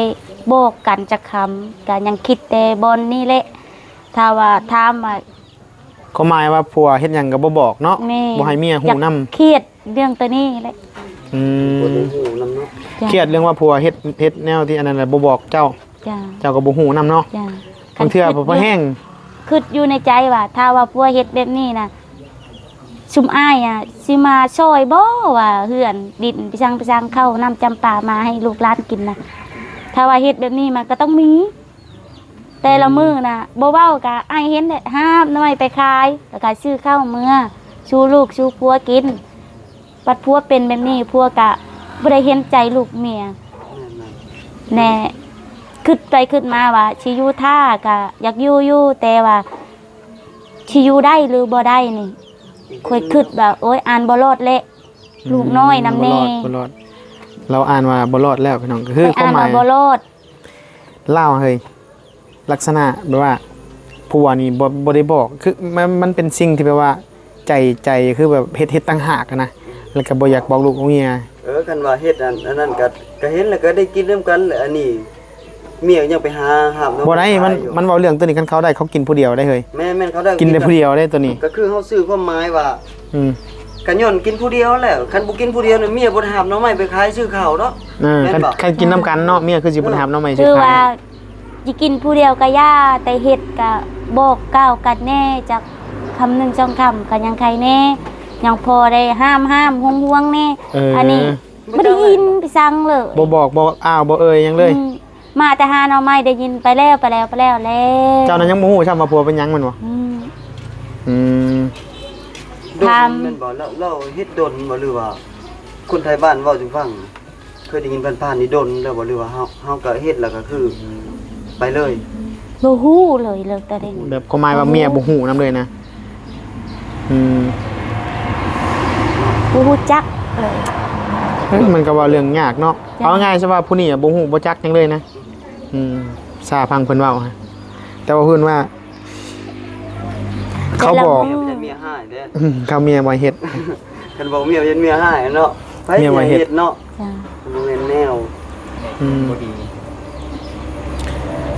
บอกกันจักคำ ก็ยังคิดแต่บ่อนนี่แหละ ถ้าว่าถามว่า ความหมายว่าผัวเฮ็ดหยังก็บ่บอกเนาะ แม่ บ่ให้เมียฮู้นำ อยากเครียดเรื่องตัวนี้แหละ อืม บ่ได้ฮู้นำเนาะ จ้า เครียดเรื่องว่าผัวเฮ็ด เฮ็ดแนวที่อันนั้นแหละ บ่บอกเจ้า จ้า เจ้าก็บ่ฮู้นำเนาะ จ้า บางเทื่อ คันคิด ผัวแฮง คิดอยู่ในใจว่า ถ้าว่าผัวเฮ็ดแบบนี้นะ ซุมอ้ายอะสิมาซอยบ่ ว่าเฮือนดินไปสั่ง ไปสั่งข้าวน้ำจำปามาให้ลูกหลานกินนะ ถ้าว่าเฮ็ดแบบนี้มันก็ต้องมี แต่ละมื้อน่ะ บ่เว้าก็อ้ายเห็นแหละ หาบหน่อไม้ไปขาย แล้วก็ซื้อข้าวเมือสู่ลูกสู่ผัวกิน บัดผัวเป็นแบบนี้ ผัวก็บ่ได้เห็นใจลูกเมีย แม่นๆ แน่ คิดไปคิดมาว่าสิอยู่ท่าก็อยากอยู่อยู่ แต่ว่าสิอยู่ได้หรือบ่ได้นี่ ข้อยคิดว่า โอ๊ย อ่านบ่รอดแหละ อืม ลูกน้อยนำแน่ บ่รอด บ่รอด เราอ่านว่าบ่รอดแล้วพี่น้อง ก็คือ ข้อยอ่านว่า ความหมาย บ่รอด ลาวเฮ้ย ลักษณะแบบว่า ผัวนี่บ่ บ่ได้บอก คือมัน มันเป็นสิ่งที่แบบว่า ใจ ใจคือแบบเฮ็ด เฮ็ดต่างหากอะนะ แล้วก็บ่อยากบอกลูกบอกเมีย เออ คันว่าเฮ็ดอัน อันนั้นก็ ก็เห็นแล้วก็ได้กินนำกันแหละ อันนี้ เมียยังไปหาหาบหน่อไม้ บ่ได้ ขาย มัน อยู่ มันเว้าเรื่องตัวนี้ คันเขาได้เขากินผู้เดียวได้เฮ้ย แม่นๆ เขาได้ กินแต่ผู้เดียวได้ตัวนี้ ก็คือเฮาสื่อความหมายว่า อืม ก็ย้อนกินผู้เดียวแหละ คันบ่กินผู้เดียวเนี่ย เมียบ่ได้หาบหน่อไม้ไปขายซื้อข้าวเนาะ เออ แม่นบ่ คัน คันกินนำกันเนาะ เมียคือสิบ่ได้หาบหน่อไม้ คือ ซื้อข้าว ว่า สิกินผู้เดียวก็อย่า แต่เฮ็ดก็บอกกล่าวกันแน่ จักคำหนึ่งสองคำก็ยังใครแน่ ยังพอได้ห้ามห้ามห่วงห่วงแน่ เออ อันนี้ บ่ได้ยินไปสั่งเลย บ่บอก บ่อ้าว บ่เอ่ยหยังเลย อืม มาแต่หาหน่อไม้ได้ยินไปแล้ว ไปแล้ว ไปแล้ว แล้ว เจ้านั้นยังบ่ฮู้ซ้ำว่าผัวเป็นหยังแม่นบ่ อืม อืม ดน ถาม แม่นบ่ แล้ว แล้วเฮ็ดดนบ่ หรือว่า คนไทบ้านเว้าสู่ฟัง เคยได้ยินผ่านๆ นี่ดนแล้วบ่ หรือว่าเฮา เฮาก็เฮ็ดแล้วก็คือ ไปเลย บ่ฮู้เลย แล้วแต่ได้ แบบความหมายว่าเมียบ่ฮู้นำเลยนะ อืม บ่ฮู้จักเลย เอ้ย มันก็เว้าเรื่องยากเนาะ จ้ะ เอาง่ายๆ ซะว่าผู้นี้อะบ่ฮู้บ่จักหยังเลยนะ อืม ซาฟังเพิ่นเว้าฮะ แต่ว่าเพิ่นว่า เขาบอก แต่ละมื้อ เมียเฮ็ดเมียฮ้ายเด้ อืม เขาเมียบ่เฮ็ด คันบอกเมียเฮ็ดเมียฮ้ายเนาะ ไผ เมียบ่เฮ็ด เฮ็ดเนาะ จ้ะ บ่แม่นแนว อืม บ่ดี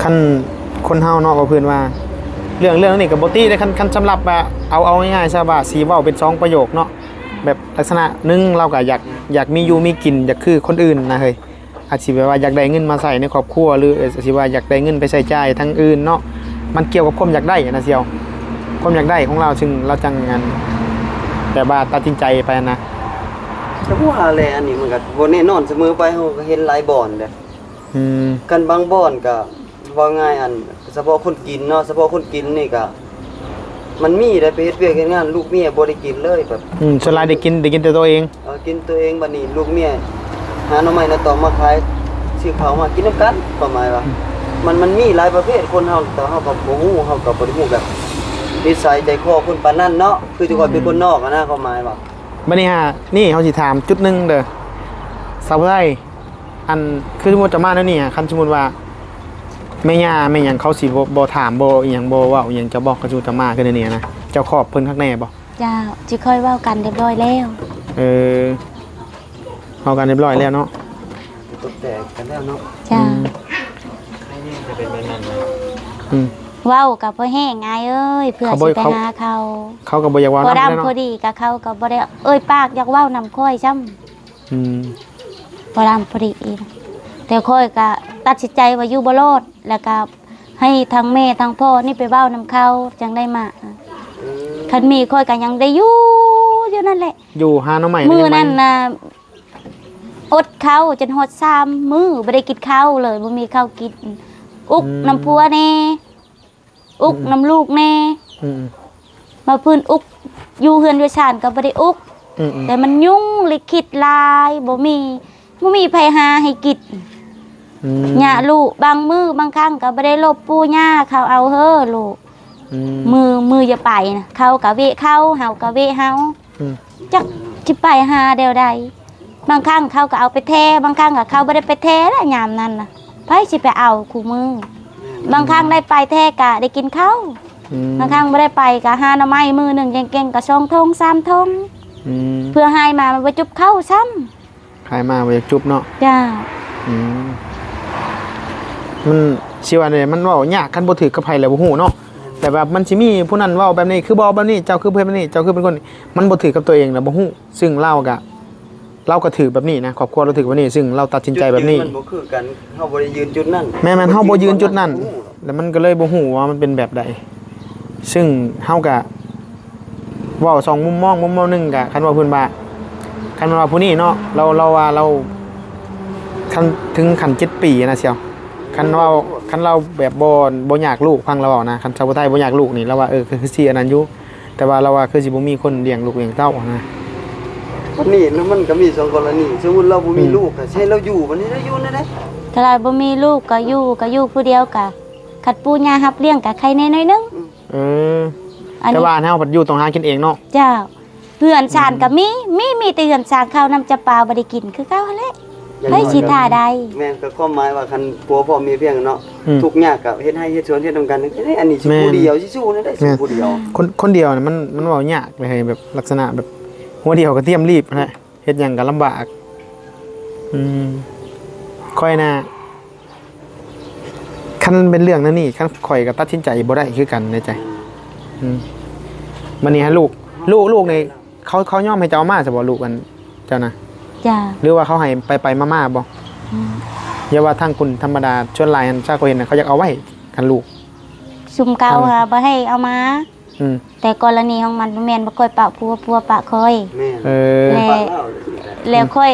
คันคนเฮาเนาะ ว่าเพิ่นว่า เรื่อง เรื่องนี้ก็บ่ติเด้ คัน คันสำหรับว่า เอา เอาง่ายๆ ซะว่าสิเว้าเป็นสองประโยคเนาะ แบบลักษณะหนึ่ง เราก็อยาก อยากมีอยู่มีกิน อยากคือคนอื่นนะเฮ้ย อาจสิแบบว่าอยากได้เงินมาใช้ในครอบครัว หรืออาจสิว่าอยากได้เงินไปใช้จ่ายทางอื่นเนาะ มันเกี่ยวกับความอยากได้อะนะเสี่ยว ความอยากได้ของเรา ซึ่งเราจังอัน แบบว่าตัดสินใจไปนะ แต่ว่าแหละ อันนี้มันก็บ่แน่นอนเสมอไป เฮาก็เห็นหลายบ่อนเด้ อืม คันบางบ่อนก็ เว้าง่าย อัน เฉพาะคนกินเนาะ เฉพาะคนกินนี่ก็ มันมีได้ไปเฮ็ดเวียกเฮ็ดงาน ลูกเมียบ่ได้กินเลยแบบ อืม ส่วนหลายได้กิน ได้กินแต่ตัวเอง เออ กินตัวเอง บัดนี้ลูกเมียหาหน่อไม้หน่อตองมาขาย ซื้อข้าวมากินนำกัน ความหมายว่า อืม มัน มันมีหลายประเภทคนเฮา แต่เฮาก็บ่ฮู้ เฮาก็บ่ได้ฮู้แบบนิสัยใจคอคนปานนั้นเนาะ คือจั่งว่าเป็นคนนอกอะนะ ความหมายว่า บัดนี้ฮะ นี่เฮาสิถามจุดหนึ่งเด้อ สาวไทย อัน คือสมมุติจะมาแนวนี้อะ คันสมมุติว่า แม่ย่าแม่หยังเขาสิบ่ บ่ถาม บ่อิหยัง บ่เว้าอิหยัง เจ้าบอกเขาสิจะมาคือแนวนี้นะ เจ้าขอบเพิ่นคักแน่บ่ เจ้า สิค่อยเว้ากันเรียบร้อยแล้ว เออ เว้ากันเรียบร้อยแล้วเนาะ ตกแต่กันแล้วเนาะ เจ้า อืม อืม เว้ากับพ่อแห้ง อ้ายเอ้ย เพื่อ เขาบ่ สิไป เขา หาเขา เขาก็บ่อยากเว้านำ พ่อดำ แล้วเนาะ พอดีกับเขาก็บ่ได้เอ่ยปากอยากเว้านำข้อยซ้ำ อืม พอดำพอดีอีก แต่ข้อยก็ตัดสินใจว่าอยู่บ่รอด แล้วก็ให้ทั้งแม่ทั้งพ่อนี่ไปเว้านำเขาจังได้มา อืม คันมีข้อยก็ยังได้อยู่ อยู่นั่นแหละ อยู่หาหน่อไม้ มื้อนั้นน่ะ อดข้าวจนฮอดสามมื้อ บ่ได้กินข้าวเลย บ่มีข้าวกิน อุก อืม นำผัวแน่ อุก อืม นำลูกแน่ อืม มาพื้นอุก อยู่เฮือนอยู่ชานก็บ่ได้อุก อืม แต่มันยุ่ง ลิขิตหลาย บ่มี บ่มีไผหาให้กิน อืม ย่าลูก บางมื้อบางครั้งก็บ่ได้หลบปู่ย่าเขาเอาเฮ้อลูก อืม มือ มืออย่าไปนะ เขาก็เวะเขา เฮาก็เวะเฮา อืม จักสิไปหาแนวใด บางครั้งเขาก็เอาไปแท้ บางครั้งก็เขาบ่ได้ไปแท้ละยามนั้นนะ ไผสิไปเอาคู่มือ บางครั้งได้ไปแท้ก็ได้กินข้าว อืม บางครั้งบ่ได้ไปก็หาหน่อไม้มื้อหนึ่งเก่งๆก็สองถุงสามถุง อืม เพื่อหายมามันบ่จุบข้าวซ้ำ หายมาบ่อยากจุบเนาะ จ้า อืม มันสิว่าแนวใด มันเว้ายาก คันบ่ถืกกับไผแล้วบ่ฮู้เนาะ แต่แบบมันสิมีผู้นั้นเว้าแบบนี้ คือบ่แบบนี้ เจ้าคือเพิ่นแบบนี้ เจ้าคือเป็นคน มันบ่ถืกกับตัวเองแล้วบ่ฮู้ ซึ่งลาวก็ ลาวก็ถืกแบบนี้นะ ครอบครัวลาวถืกแบบนี้ ซึ่งลาวตัดสินใจแบบนี้ จุดยืนมันบ่คือกัน เฮาบ่ได้ยืนจุดนั้น แม่นๆ เฮาบ่ยืนจุดนั้น บ่ได้ยืน แล้วมันก็เลยบ่ฮู้ว่ามันเป็นแบบใด ซึ่งเฮาก็เว้าสองมุมมอง มุมมองหนึ่งก็ คันว่าเพิ่นว่า คันว่าผู้นี้เนาะ เรา เราว่าเรา คันถึงขั้นเจ็ดปีนะเสี่ยว คันว่า คันเราแบบบ่ บ่อยากลูก ฟังเราเว้านะ คันชาวผู้ไทยบ่อยากลูกนี่ เราว่า เออ คือ คือสิอันนั้นอยู่ แต่ว่าเราว่าคือสิบ่มีคนเลี้ยงลูกเลี้ยงเต้านะ วันนี้นะ มันก็มีสองกรณี สมมุติเราบ่มี อืม ลูกก็ให้เราอยู่ บัดนี้เราอยู่แนวใด ถ้าเราบ่มีลูกก็อยู่ ก็อยู่ผู้เดียวก็ คันปู่ย่ารับเลี้ยงก็ไคแน่หน่อยหนึ่ง อืม เออ อันนี้ แต่ว่าอันเฮาพัดอยู่ต้องหากินเองเนาะ เจ้า เฮือนซานก็มี มี มีแต่เฮือนซาน ข้าวนำจำปาบ่ได้กินคือเก่าหั้นแหละ อย่างน้อย ไผสิท่าได้ แม่น ก็ความหมายว่าคันผัวพร้อมเมียเพียงเนาะ อืม ทุกข์ยากก็เฮ็ดไร่เฮ็ดสวนเฮ็ดนำกัน เอ้ย อันนี้สิ แม่น ผู้เดียวสิสู้แนวใด แม่น สู้ผู้เดียว คน คนเดียวน่ะมัน มันเว้ายากเลย แบบลักษณะแบบหัวเดียวก็เตรียมลีบหั้นแหละ เฮ็ดหยังก็ลำบาก อืม ข้อยน่ะ คันเป็นเรื่องนั้นนี่ คันข้อยก็ตัดสินใจบ่ได้คือกันในใจ อืม บัดนี้ฮะ ลูก ลูก ลูกนี่ เขา เขายอมให้เจ้าเอามาซะบ่ ลูกอันเจ้านะ จ้า หรือว่าเขาให้ไปไปมามาบ่ อืม อย่าว่าทางคนธรรมดา ส่วนหลายอันซะเขาเห็นน่ะ เขาอยากเอาไว้ คันลูก ซุมเก่า คัน หาบ่ให้เอามา อืม แต่กรณีของมันบ่แม่นว่าข้อยปะผัว ผัวปะข้อย แม่น เออ และ ปะลาว แล้วข้อย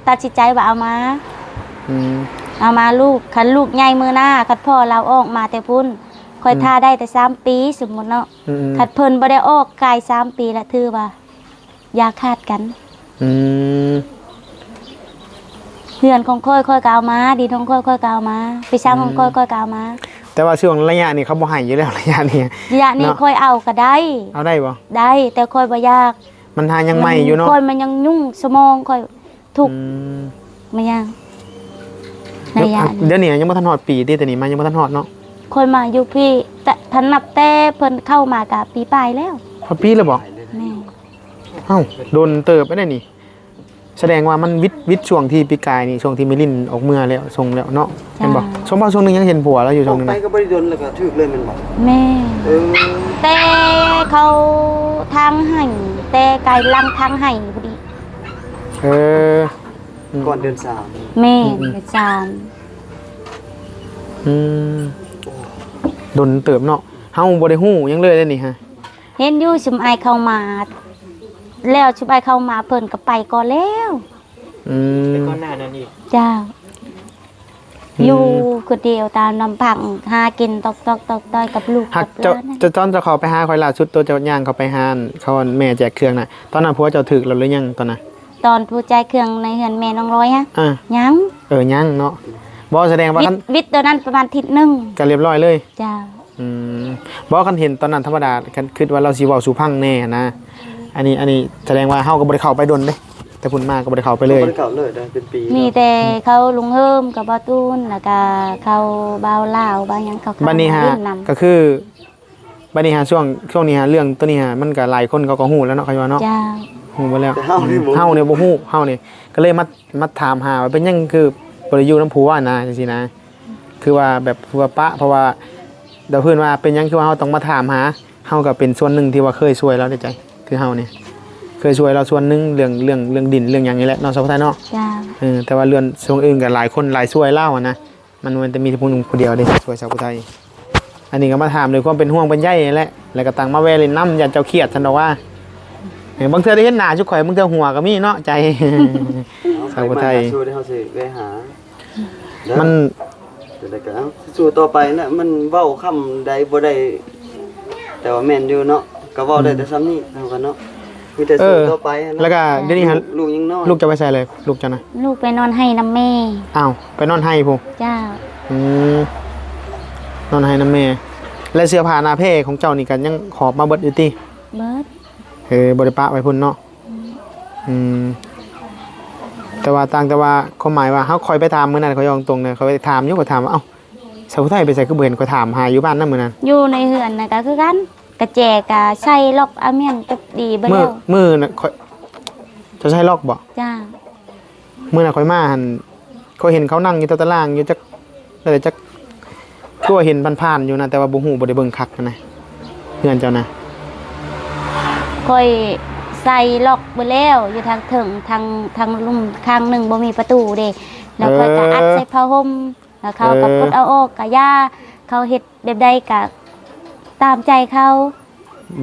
ตัดสินใจว่าเอามา อืม เอามาลูก คันลูกใหญ่มื้อหน้า คันพ่อลาวออกมาแต่พุ้น ข้อย อืม ท่าได้แต่สามปี สมมุติเนาะ อืม อืม คันเพิ่นบ่ได้ออกกายสามปีละ ถือว่าอย่าขาดกัน อืม เฮือนของข้อย ข้อยก็เอามา ดินของข้อย ข้อยก็เอามา ไปสร้างของข้อย อืม ข้อยก็เอามา แต่ว่าช่วงระยะนี้เขาบ่ให้อยู่แล้ว ระยะนี้ ระยะนี้ เนาะ ข้อยเอาก็ได้ เอาได้บ่ ได้ แต่ข้อยบ่อยาก มันหายังใหม่อยู่เนาะ ข้อยมันยังยุ่งสมองข้อย ทุกข์ อืม มายัง ในระยะนี้ เดี๋ยวนี้ยังบ่ทันฮอดปีติ แต่นี่มายังบ่ทันฮอดเนาะ ข้อยมาอยู่พี้ แต่ถ้านับแต่เพิ่นเข้ามาก็ปีปลายแล้ว ฮอดปีแล้วบ่ แม่น เอ้า โดนเติบไปได้นี่ แสดงว่ามันวิด วิดช่วงที่ปีกายนี่ ช่วงที่มิลินออกเมือแล้ว ส่งแล้วเนาะ จ้า แม่นบ่ ช่วง เพราะช่วงหนึ่งยังเห็นผัวเราอยู่ช่วงหนึ่ง ออกไปก็บ่ได้โดนแล้วก็ถืกเลยแม่นบ่ แม่น เออ แต่เขาทางให้ แต่กายหลังทางให้พอดี เออ อืม ก่อนเดือนสาม แม่น อืม เดือนสาม อืม โดนเติบเนาะ เฮาบ่ได้ฮู้หยังเลยเด้นี่ฮะ เห็นอยู่ซุมอ้ายเข้ามา แล้วซุมอ้ายเข้ามาเพิ่นก็ไปก่อนแล้ว อืม แต่ก่อนหน้านั้นอีก จ้า อืม อยู่คนเดียวตามลำพัง หากินตอกๆ ตอกๆ กับลูก หากกับ เจ้า หลานนั่น เจ้า ตอนเจ้าเข้าไปหาข้อยล่าสุด ตัวเจ้าย่างเข้าไปหาเขาแม่แจกเครื่องน่ะ ตอนนั้นผัวเจ้าถืกแล้วหรือยังตอนนั้น ตอนผู้แจกเครื่องในเฮือนแม่น้องร้อยฮะ อ่า ยัง เออ ยังเนาะ บ่ แสดงว่า วิท คัน วิทย์ตัวนั้นประมาณอาทิตย์หนึ่ง ก็เรียบร้อยเลย จ้า อืม บ่ คันเห็นตอนนั้นธรรมดา คันคิดว่าเราสิเว้าสู่ฟังแน่นะ อันนี้ อันนี้แสดงว่าเฮาก็บ่ได้เข้าไปโดนเด้ แต่พุ้นมาก็บ่ได้เข้าไปเลย บ่ได้เข้าเลย ได้เป็นปี มี แล้ว แต่เขาลุงเฮิมกับบ่าวตูน แล้วก็เขาบ่าวลาว บ่าวหยัง เขาเข้า บัดนี้ฮะ มาเล่นนำ ก็คือ บัดนี้ฮะ ช่วง ช่วงนี้ฮะ เรื่องตัวนี้ฮะ มันก็หลายคนเขาก็ฮู้แล้วเนาะ เขาว่าเนาะ จ้า ฮู้หมดแล้ว แต่เฮานี่บ่ เฮาเนี่ยบ่ฮู้ เฮานี่ก็เลยมา มาถามหาว่าเป็นหยังคือบ่ได้อยู่นำผัวนะ จังซี่นะ คือว่าแบบ คือว่าปะ เพราะว่าเดี๋ยวเพิ่นว่าเป็นหยังคือว่าเฮาต้องมาถามหา เฮาก็เป็นส่วนหนึ่งที่ว่าเคยช่วยลาวได้ใจ คือเฮานี่ เคยช่วยลาวส่วนหนึ่งเรื่อง เรื่อง เรื่องดินเรื่องหยังนี่แหละเนาะ สาวผู้ไทยเนาะ จ้า เออ แต่ว่าเรื่องส่วนอื่นก็หลายคนหลายช่วยลาวอะนะ มัน มันจะมีแต่ผู้หนึ่งผู้เดียวเด้ช่วยสาวผู้ไทย อันนี้ก็มาถามด้วยความเป็นห่วงเป็นใยนี่แหละ แล้วก็ตั้งมาแวะเล่นนำ ย่านเจ้าเครียด ซั่นดอกว่า เออ บางเทื่อได้เห็นหน้าจุข่อย บางเทื่อหัวก็มีเนาะ ใจ เอา สาวผู้ไทย ไปมาหาสู่เด้อ เฮาสิไปหา มัน จั่งใดก็เอา สู้ต่อไปนะ มันเว้าคำใดบ่ได้ แต่ว่าแม่นอยู่เนาะ ก็เว้าได้ อืม แต่ส่ำนี้เท่ากันเนาะ มีแต่สู้ เออ ต่อไปนะ แล้วก็เดี๋ยวนี้ฮะ ลูก ลูกยังน้อย ลูกจะไปใส่เลย ลูกจะนะ ลูกไปนอนไฮ่นำแม่ อ้าว ไปนอนไฮ่พุ้น จ้า อืม นอนไฮ่นำแม่ และเสื้อผ้าหน้าแพร่ของเจ้านี่ก็ยังหอบมาเบิดอยู่ติ เบิด เออ บ่ได้ปะไว้พุ่นเนาะ อืม แต่ว่าต่างแต่ว่าความหมายว่าเฮา ข้อยไปถามมื้อนั้น ข้อยเว้าตรงๆ นะ ข้อยไปถามอยู่ ข้อยถามว่า เอ้า สาวผู้ไทยไปไสคือบ่เห็น ข้อยถามหาอยู่บ้านนำมื้อนั้น อยู่ในเฮือนน่ะก็คือกัน กะแจกะใส่ล็อกอะเมียนจักดีบ่ มื้อ แล้ว มื้อน่ะข้อย เจ้าใส่ล็อกบ่ จ้า มื้อนั้นข้อยมาหั่น ข้อยเห็นเขานั่งอยู่ตะตารางอยู่จัก ได้จัก คือว่าเห็นผ่านๆ อยู่นะ แต่ว่าบ่ฮู้ บ่ได้เบิ่งคักนะ เฮือนเจ้านะ ข้อยใส่ล็อกเบิดแล้ว อยู่ทางเทิง ทาง ทางลุ่มข้างหนึ่งบ่มีประตูเด้ แล้วข้อยก็ เออ อัดใส่ผ้าห่ม แล้วเขาก็ เออ ปลดเอาออก ก็อย่า เขาเฮ็ดแบบใดก็ตามใจเขา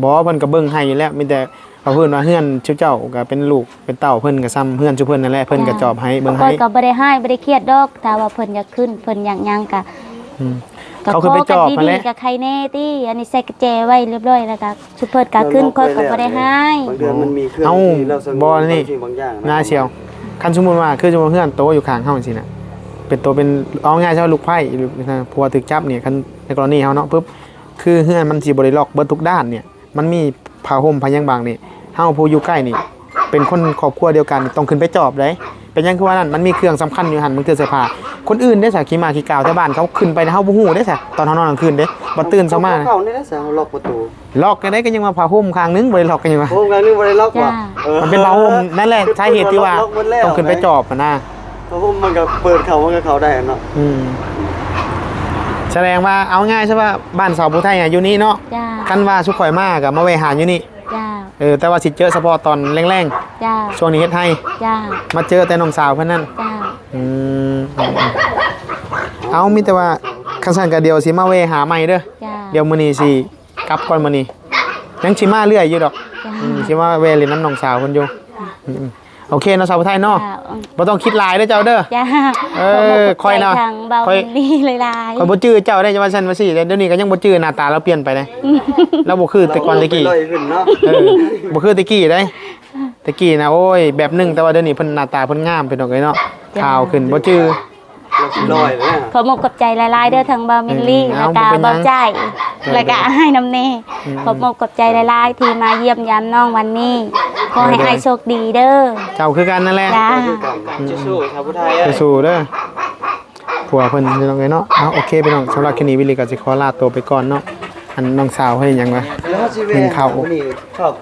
บ่ เพิ่นก็เบิ่งให้อยู่แล้ว มีแต่เขาเพิ่นว่าเฮือนชุเจ้าก็เป็นลูกเป็นเต้าเพิ่นก็ส่ำเฮือนชุเพิ่นนั่นแหละ เพิ่นก็ จ้า จอบให้เบิ่งให้ ข้อยก็บ่ได้ฮ้ายบ่ได้เครียดดอก ถ้าว่าเพิ่นอยากขึ้น เพิ่นอยากหยังก็ อืม ก็ เขาขึ้นไปจอบ ขอกัน หั่นแหละ ดีๆ ก็ใครแน่ติ อันนี้ใส่กะแจไว้เรียบร้อยแล้วก็ ชุเพิ่นก็ขึ้น ข้อยก็บ่ได้ฮ้าย บางเดือนมันมีเครื่อง เอ้า ที่เราสงวน บ่นี่ บางสิ่งบางอย่างนะ น้าเสี่ยว คันสมมุติว่า คือสมมุติเฮือนโตอยู่ข้างเฮาจังซี่นะ เป็นโตเป็น เอาง่ายๆ ซะว่าลูกไผ่ หรือผัวถูกจับเนี่ย คันในกรณีเฮาเนาะ ปึ๊บ คือเฮือนมันสิบ่ได้ล็อกเบิดทุกด้านเนี่ย มันมีผ้าห่มผ้าหยังบางนี่ เฮาผู้อยู่ใกล้นี่ เป็นคนครอบครัวเดียวกัน ต้องขึ้นไปจอบเด้ เป็นหยังคือว่านั่น มันมีเครื่องสำคัญอยู่หั่น บางเทื่อเสื้อผ้า คนอื่นเด้ซะ ขี้หมาขี้กาวแถวบ้านเขาขึ้นไป เฮาบ่ฮู้เด้ซะ ตอนเฮานอนกลางคืนเด้ บัดตื่นเช้ามา เขานี่แหละซะ ล็อกประตู ล็อกจั่งใด๋ก็ยังว่าผ้าห่มข้างหนึ่งบ่ได้ล็อกก็ยังว่า ผ้าห่มข้างหนึ่งบ่ได้ล็อกว่ะ จ้า เออ มันเป็นผ้าห่มนั่นแหละ สาเหตุที่ว่า ล็อกหมดแล้ว ต้องขึ้นไปจอบหั่นนะ ผ้าห่มมันก็เปิดเข้า มันก็เข้าได้เนาะ อืม แสดงว่าเอาง่ายซะว่าบ้านสาวผู้ไทยอะอยู่นี่เนาะ จ้า คันว่าสุข่อยมาก็มาแวะหาอยู่นี่ จ้า เออ แต่ว่าสิเจอเฉพาะตอนแลงๆ จ้า ช่วงนี้เฮ็ดไร่ จ้า มาเจอแต่น้องสาวเพิ่นนั่น จ้า อืม เอา มีแต่ว่าคันซั่นก็เดี๋ยวสิมาแวะหาใหม่เด้อ จ้า เดี๋ยวมื้อนี้สิกลับก่อนมื้อนี้ ยังสิมาเรื่อยอยู่ดอก จ้า อืม สิมาแวะเล่นนำน้องสาวเพิ่นอยู่ อืม โอเคเนาะ สาวผู้ไทยเนาะ จ้า บ่ต้องคิดหลายเด้อเจ้าเด้อ จ้า เออ ขอบใจ ข้อยนะ ทางเบา ข้อย ดีหลายๆ ข้อยบ่จื้อเจ้าได้ จะว่าซั่นว่าซี่ เดี๋ยวนี้ก็ยังบ่จื้อ หน้าตาเราเปลี่ยนไปเด้ อืม เราบ่คือแต่ก่อนแต่กี้ เราลงไปลอยขึ้นเนาะ เออ บ่คือแต่กี้เด้ แต่กี้นะ โอ้ย แบบหนึ่ง แต่ว่าเดี๋ยวนี้เพิ่นหน้าตาเพิ่นงาม พี่น้องเอ้ยเนาะ จ้า ขาวขึ้น บ่จื้อ เราสิลอยเลยนะ ขอมอบขอบใจหลายๆ เด้อ ทางเบามิลลี่ เออ แล้วก็ เอา บ่เป็นหยัง เบาใจ เออ แล้วก็อ้ายน้ำเน่ อืม ขอมอบขอบใจหลายๆ ที่มาเยี่ยมยามน้องวันนี้ ขอให้ เออ อ้ายโชคดีเด้อ เจ้าคือกันนั่นแหละ จ้า เจ้าคือกัน อืม สู้ๆ ชาวพุทธไทย สู้ๆ เด้อ ผัวเพิ่นพี่น้องเอ้ยเนาะ เอา โอเคพี่น้อง สำหรับคลิปนี้วิลลี่ก็สิขอลาตัวไปก่อนเนาะ อันน้องสาวเพิ่นยังวะ แล้วเขาสิแวะ หนึ่งข้าว มื้อนี้ชอบ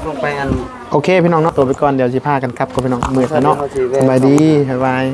ลงไปอัน โอเคพี่น้องเนาะ ตัวไปก่อน เดี๋ยวสิพากันกลับก่อนพี่น้อง มืดแล้วเนาะ เขาสิแวะ สบายดี บ๊ายบาย